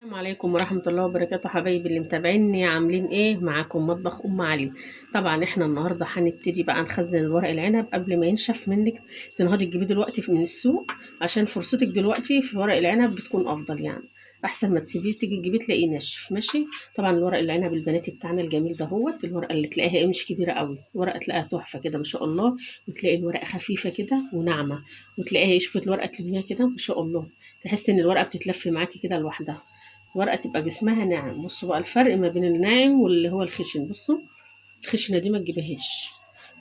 السلام عليكم ورحمة الله وبركاته حبايبي اللي متابعيني، عاملين ايه؟ معاكم مطبخ ام علي. طبعا احنا النهارده هنبتدي بقى نخزن الورق العنب قبل ما ينشف منك. تنهضي تجيبيه دلوقتي من السوق عشان فرصتك دلوقتي في ورق العنب بتكون افضل، يعني احسن ما تسيبيه تيجي تجيبيه تلاقيه ناشف. ماشي. طبعا الورق العنب البناتي بتاعنا الجميل ده هوت، الورقة اللي تلاقيها ايه مش كبيرة قوي، ورقة تلاقيها تحفة كده ما شاء الله، وتلاقي الورقة خفيفة كده وناعمه، وتلاقيها ايه، شوفي الورقة تلميها كده ما شاء الله، تحس ان الورقة بتتلف معاكي كده لوحدها، ورقة تبقى جسمها ناعم. بصوا بقى الفرق ما بين الناعم واللي هو الخشن. بصوا الخشنة دي ما تجيبهاش،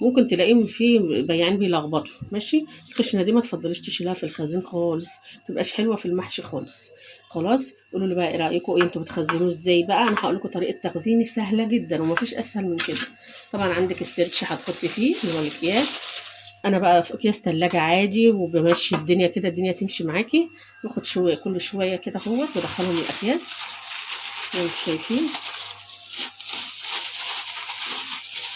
ممكن تلاقيهم في بياعين بيلخبطوا. ماشي. الخشنة دي ما تفضليش تشيلها في الخزين خالص، ما تبقاش حلوة في المحشي خالص. خلاص قولوا لي بقى ايه رايكم، ايه انتوا بتخزنوه ازاي بقى؟ انا هقول لكم طريقه تخزيني سهلة جدا ومفيش اسهل من كده. طبعا عندك stretch هتحطي فيه اللي هو الاكياس. انا بقى في اكياس تلاجة عادي وبمشي الدنيا كده، الدنيا تمشي معاكي. باخد شوية كل شوية كده اهوت وادخلهم الاكياس زي ما انتوا شايفين.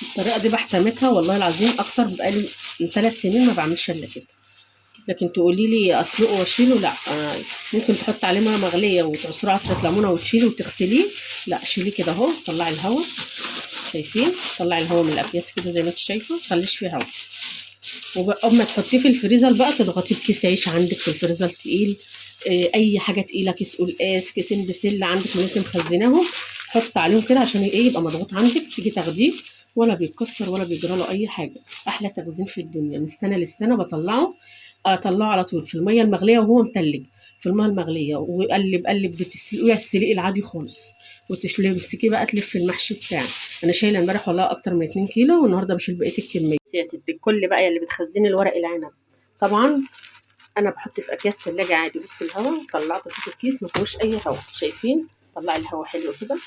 الطريقة دي بحتمتها والله العظيم اكتر، بقالي من 3 سنين ما بعملش الا كده. لكن تقولي لي اسلقه واشيله، لا. ممكن تحط عليه مية مغليه وتعصري عصره ليمونه وتشيله وتغسليه، لا شيليه كده اهو، طلعي الهواء. شايفين؟ طلعي الهواء من الاكياس كده زي ما انت شايفه، ما تخليش فيه هواء. واما تحطيه في الفريزر بقى تضغطيه بكيس عيش عندك في الفريزر تقيل، اي حاجة تقيلة، كيس قلقاس، كيسين بسلة عندك من اللي انت مخزناهم، حط عليهم كده عشان ايه يبقى مضغوط عندك، تيجي تاخديه ولا بيتكسر ولا بيجرى له اي حاجة. احلى تخزين في الدنيا، من السنة للسنة بطلعه، اطلعه على طول في المية المغليه وهو متلج في المية المغليه، وقلب قلب بتسلقيه السليق العادي خالص، وتمسكيه بقى تلف المحشي بتاعك. انا شايله امبارح والله اكتر من 2 كيلو، والنهارده بشيل بقية الكمية. يا ست الكل بقى يا اللي بتخزني الورق العنب، طبعا انا بحط في اكياس ثلاجه عادي. بص الهواء طلعته في الكيس ما فيهوش اي هواء، شايفين؟ طلع الهواء حلو كده.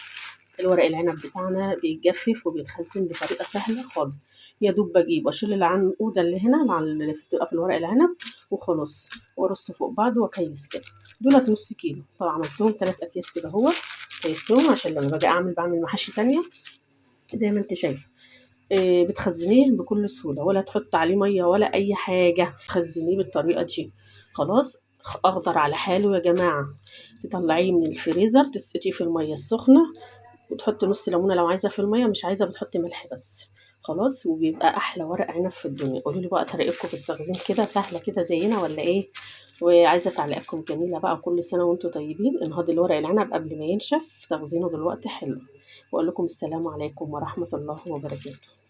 الورق العنب بتاعنا بيتجفف وبيتخزن بطريقة سهلة خالص. يا دوب بجيب اشيل العنقوده اللي هنا اللي بتبقى في الورق العنب وخلاص، وارص فوق بعض واكيس كده. دولت نص كيلو، طبعا عملتهم 3 اكياس كده اهو، كيستهم عشان لما باجي اعمل بعمل محاشي تانية زي ما انت شايفه. بتخزنيه بكل سهولة، ولا تحط عليه مية ولا اي حاجة، تخزنيه بالطريقة دي. خلاص اخضر على حاله يا جماعة. تطلعيه من الفريزر تسقطيه في المية السخنة، وتحطي نص ليمونه لو عايزه في المية، مش عايزه بتحطي ملح بس. خلاص وبيبقى احلى ورق عنب في الدنيا. قولوا لي بقى طريقتكم في التخزين كده سهلة كده زينا ولا ايه؟ وعايزه تعليقاتكم جميلة بقى، كل سنة وانتم طيبين. انهضي الورق العنب قبل ما ينشف، تخزينه دلوقتي حلو. واقول لكم السلام عليكم ورحمة الله وبركاته.